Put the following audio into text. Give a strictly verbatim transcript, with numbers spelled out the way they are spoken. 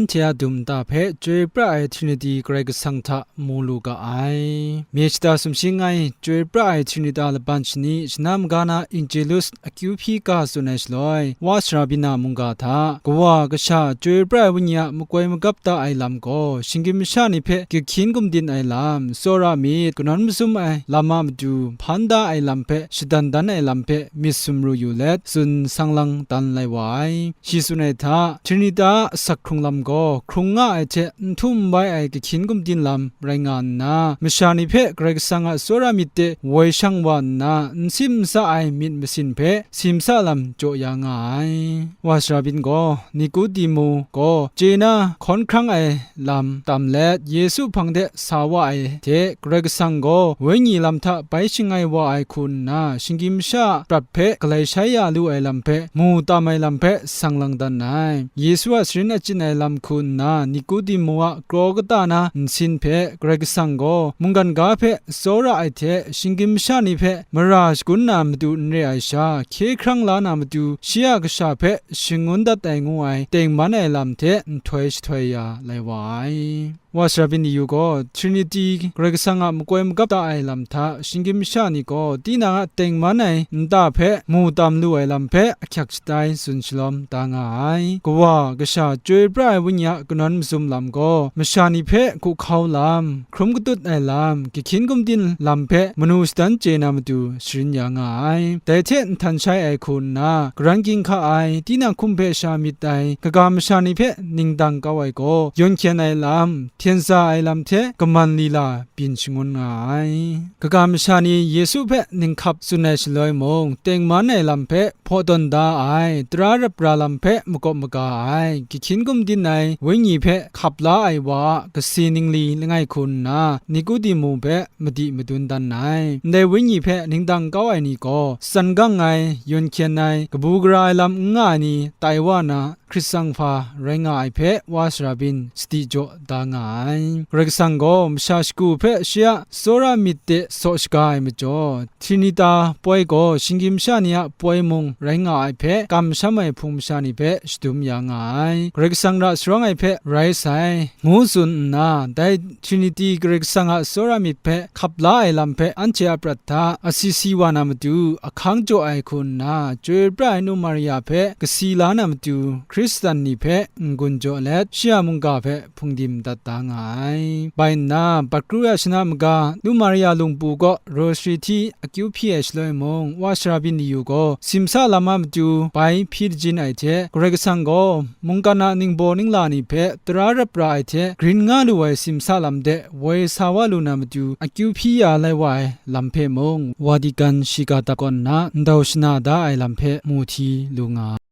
Anhte a dum nta hpe chyoi pra ai Trinity Karai Kasang hta mu lu ga ai. Myit shata sumshi langai chyoi pra ai Trinita laban shani shana maga na Angelus akyu hpyi ga tsun ai shaloi, Wa sara byin na mungga hta, Kawa Kasha, Chyoi pra ai Wenyi a makoi magap da ai lam gaw, shinggyim masha ni hpe gahkyin gumdin ai lam, tsawra myit, kanawn mazum ai lam a matu, hpan da ai lam hpe, shadan dan ai lam hpe, myit sumru yu let, tsun sang lang dan lai wa ai. Shi tsun ai hta, Trinita a asak hkrung lam gaw, hkrung nga ai hte n htum n bai ai gahkyin gumdin lam rai nga nna, masha ni hpe Karai Kasang a tsawra myit de woi shang wa nna, n sim n sa ai myit masin hpe simsa lam jaw ya nga ai. Wa sara byin gaw, Nikodimu gaw chye na hkawn hkrang ai lam tam let, Yesu hpang de sa wa ai hte, Karai Kasang gaw Wenyi lam hta bai shangai wa ai hku nna, shinggyim masha a prat hpe galai shai ya lu ai lam hpe, mu tam ai lam hpe sang lang dan ai. Yesu a sharin achyin ai lam hku nna, Nikodimu a kraw kata na nsin hpe, Karai Kasang gaw mungkan ga hpe tsawra ai hte, shinggyim masha ni hpe mara shagun na matu n re ai sha, hkye hkrang la na matu shi a kasha hpe shangun dat ai ngu ai tengman ai lam hte nhtoi shahtoi ya lai wa ai. Wa sara byin ni yu gaw, Trinity Karai Kasang a makoi magap da ai lam hta, shinggyim masha ni gaw tinang a tengman ai nta hpe mu tam lu ai lam hpe ahkyak shatai tsun shalawm da nga ai. Kawa, Kasha, Chyoi pra ai Wenyi a kanawn mazum lam gaw, masha ni hpe hkuhkau lam, hkrum katut ai lam, gahkyin gumdin lam hpe manu shadan chye na matu sharin ya nga ai. Dai hte nhtan shai ai hku nna, karan ginhka ai, tinang hkum hpe sha myit ai, kaga masha ni hpe ningdang kau ai gaw, yawn hkyen ai lam, hten za ai lam hte kaman lila byin shangun nga ai. Kaga masha ni Yesu hpe ninghkap tsun ai shaloi mung, tengman ai lam hpe hpaw tawn da ai, tara rap ra lam hpe makawp maga ai, gahkyin gumdin ai Wenyi hpe hkap la ai wa a kasi ningli langai hku nna, Nikodimu hpe madi madun dan ai. Ndai Wenyi hpe ningdang kau ai ni gaw, tsan gang ai, yawn hkyen ai, kabu gara ai lam n nga ai ni tai wa na, Hkrit tsang hpa rai nga ai hpe wa sara byin sadi jaw da nga ai. Karai Kasang gaw masha shagu hpe shi a tsawra myit de saw shaga ai majaw, Trinita poi gaw shinggyim masha ni a poi mung rai nga ai hpe, kamsham ai hpung masha ni hpe shadum ya nga ai. Karai Kasang ra sharawng ai hpe rai sai, ngu tsun nna, dai Trinity Karai Kasang a tsawra myit hpe hkap la ai lam hpe anhte a prat hta asi si wa na matu, ahkang jaw ai hku nna, Chyoi pra ai Nu Maria hpe kasi la na matu, Hkristan ni hpe n-gun jaw let, shi a mungga hpe hpungdim dat da nga ai. Bai nna, bat kru ya shana maga, Nu Maria lungpu kaw rosary hti akyu hpyi ai shaloi mung, wa sara byin ni yu gaw, simsa lam a matu bai hpyi dajin ai hte, Karai Kasang gaw mungkan a ningbaw ningla ni hpe tara rap ra ai hte, grin nga lu ai simsa lam de woi sa wa lu na matu, akyu hpyi ya lai wa ai lam hpe mung, Vatican shiga dap kaw nna ndau shana da ai lam hpe mu hti lu nga ai.